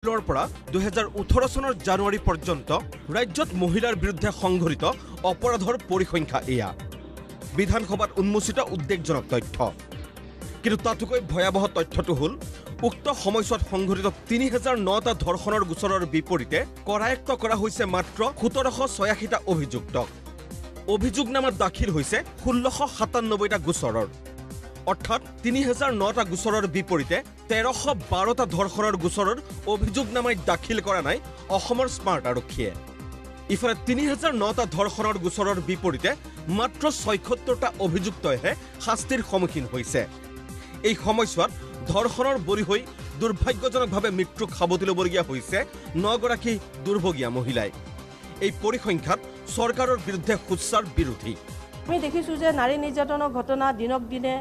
এপ্ৰিলৰ পৰা 2018 চনৰ জানুৱাৰী পৰ্যন্ত ৰাজ্যত মহিলাৰ বিৰুদ্ধে সংঘটিত অপৰাধৰ পৰিসংখ্যা এয়া। বিধানসভাত উন্মোচিত উদ্বেগজনক তথ্য। কিন্তু তাতোকৈ ভয়াৱহ তথ্যটো হ'ল উক্ত সময়ছোৱাত সংঘটিত 3009টা ধৰ্ষণৰ গোচৰৰ বিপৰীতে কৰায়ত্ব কৰা হৈছে মাত্ৰ 1786টা অভিযুক্তক। অভিযোগনামা দাখিল হৈছে 1697টা গোচৰৰ। অৰ্থাৎ 3009টা গোচৰৰ বিপৰীতে 1312টা ধৰ্ষণৰ গোচৰৰ অভিযোগনামাই দাখিল কৰা নাই অসমৰ স্মাৰ্ট আৰক্ষীয়ে। ইফালে 3009টা ধৰ্ষণৰ গোচৰৰ বিপৰীতে মাত্ৰ 76টা অভিযুক্তইহে শাস্তিৰ সন্মুখীন হৈছে। এই সময়ছোৱাত ধৰ্ষণৰ বলি হৈ দুৰ্ভাগ্যজনকভাৱে মৃত্যুক সাৱটি ল'বলগীয়া হৈছে 9গৰাকী দুৰ্ভগীয়া মহিলাই। এই পৰিসংখ্যাত চৰকাৰৰ বিৰুদ্ধে সোচ্চাৰ বিৰোধী। আমি দেখিছোঁ যে নাৰী নিৰ্যাতনৰ ঘটনা দিনক দিনে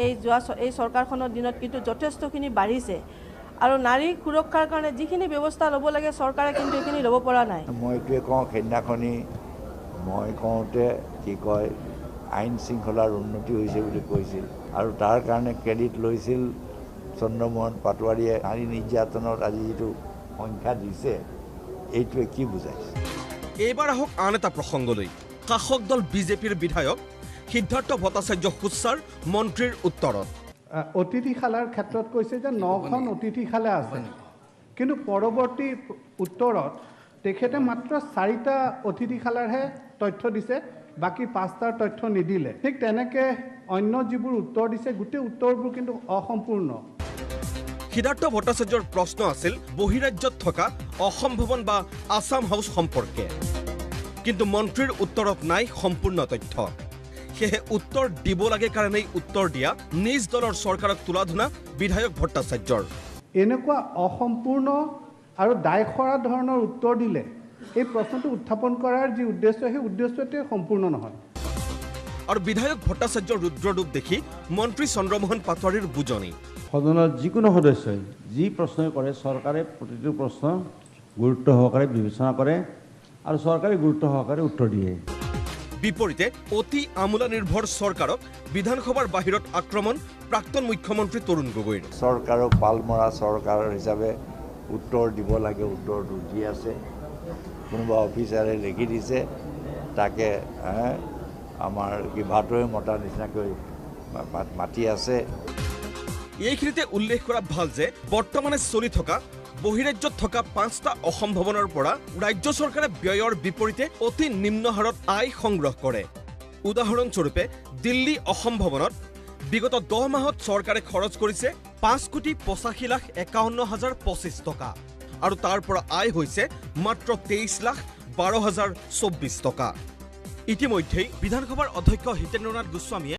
এই যোৱা এই চৰকাৰখনৰ দিনত কিন্তু যথেষ্টখিনি বাঢ়িছে আৰু নাৰী সুৰক্ষাৰ কাৰণে যিখিনি ব্যৱস্থা ল'ব লাগে চৰকাৰে কিন্তু এইখিনি ল'ব পৰা নাই। মই এইটোৱে কওঁ, সেইদিনাখনি মই কওঁতে কি কয় আইন শৃংখলাৰ উন্নতি হৈছে বুলি কৈছিল আৰু তাৰ কাৰণে ক্ৰেডিট লৈছিল চন্দ্ৰমোহন পাটোৱাৰীয়ে। নাৰী নিৰ্যাতনত আজি যিটো সংখ্যা দিছে এইটোৱে কি বুজাইছে? এইবাৰ আহক আন এটা প্ৰসংগলৈ। শাসক দল বিজেপিৰ বিধায়ক সিদ্ধাৰ্থ ভট্টাচাৰ্য সোচ্চাৰ মন্ত্ৰীৰ উত্তৰত। অতিথিশালাৰ ক্ষেত্ৰত কৈছে যে 9খন অতিথিশালা আছে, কিন্তু পৰৱৰ্তী উত্তৰত তেখেতে মাত্ৰ 4টা অতিথিশালাৰহে তথ্য দিছে, বাকী 5টাৰ তথ্য নিদিলে। ঠিক তেনেকৈ অন্য যিবোৰ উত্তৰ দিছে গোটেই উত্তৰবোৰ কিন্তু অসম্পূৰ্ণ। সিদ্ধাৰ্থ ভট্টাচাৰ্যৰ প্ৰশ্ন আছিল বহিৰাজ্যত থকা অসম ভৱন বা আছাম হাউচ সম্পৰ্কে, কিন্তু মন্ত্ৰীৰ উত্তৰত নাই সম্পূৰ্ণ তথ্য। সেয়েহে উত্তৰ দিব লাগে কাৰণেই উত্তৰ দিয়া নিজ দলৰ চৰকাৰক তুলাধুনা বিধায়ক ভট্টাচাৰ্যৰ। এনেকুৱা অসম্পূৰ্ণ আৰু দায়সৰা ধৰণৰ উত্তৰ দিলে এই প্ৰশ্নটো উত্থাপন কৰাৰ যি উদ্দেশ্য, সেই উদ্দেশ্যটোৱে সম্পূৰ্ণ নহয়। আৰু বিধায়ক ভট্টাচাৰ্যৰ ৰুদ্ৰৰূপ দেখি মন্ত্ৰী চন্দ্ৰমোহন পাটোৱাৰীৰ বুজনি। সদনত যিকোনো সদস্যই যি প্ৰশ্নই কৰে চৰকাৰে প্ৰতিটো প্ৰশ্ন গুৰুত্ব সহকাৰে বিবেচনা কৰে আৰু চৰকাৰে গুৰুত্ব সহকাৰে উত্তৰ দিয়ে। বিপৰীতে অতি আমোলা নিৰ্ভৰ চৰকাৰক বিধানসভাৰ বাহিৰত আক্ৰমণ প্ৰাক্তন মুখ্যমন্ত্ৰী তৰুণ গগৈৰ। চৰকাৰক পালমৰা চৰকাৰ হিচাপে উত্তৰ দিব লাগে, উত্তৰটো দি আছে, কোনোবা অফিচাৰে লিখি দিছে, তাকে আমাৰ কি ভাতৈ মতা নিচিনাকৈ মাতি আছে। এইখিনিতে উল্লেখ কৰা ভাল যে বৰ্তমানে চলি থকা বহিৰাজ্যত থকা 5টা অসম ভৱনৰ পৰা ৰাজ্য চৰকাৰে ব্যয়ৰ বিপৰীতে অতি নিম্ন হাৰত আয় সংগ্ৰহ কৰে। উদাহৰণস্বৰূপে দিল্লী অসম ভৱনত বিগত 10 মাহত চৰকাৰে খৰচ কৰিছে 5,85,51,025 টকা আৰু তাৰ পৰা আয় হৈছে মাত্ৰ 23,12,024 টকা। ইতিমধ্যেই বিধানসভাৰ অধ্যক্ষ হিতেন্দ্ৰনাথ গোস্বামীয়ে